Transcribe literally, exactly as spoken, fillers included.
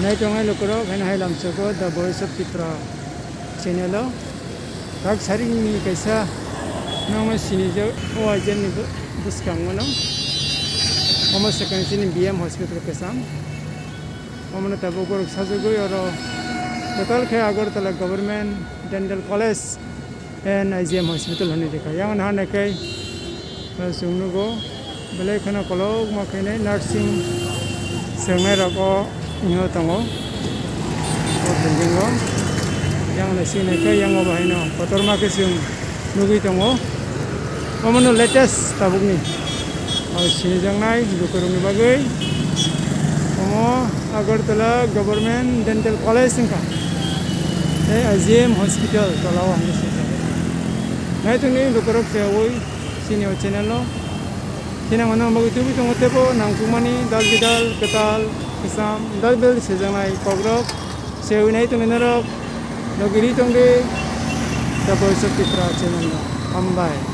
Nai tongnai lukurok, haino hai lamsoko The Voice of Tripura channel o. Kak saringni kaisa nokno sinijak o aijani bwskango no. Omo swkang chini B M hospital kwcham. Omono tabuk borok sajagwi oro total khe Agartala Government Dental College and I G M hospital hwnwi rikha. Yang nahar naikhai, eh, chwng nugo, belai kheno kolokma khainai nursing swngnai rok o wngwi tongo. O building o yang naising naikhai, yang o bahaino kotorma khe chwng nugwi tongo. Omono latest tabukni o sinijaknai lukurokni bagwi. Omo Agartala Government Dental College wngkha. Tei I G M Hospital tola o ang sijak. Nai tongni lukurok se oi chini o channel o. Chini ang ano bagwi tubui tongo tebo nangkukmani dal bidal kwtal kwcham dal bidal sijaknai kokrok se oi nai tongni norok. Logiri tongdi The Voice of Tripura channel no. Hambai.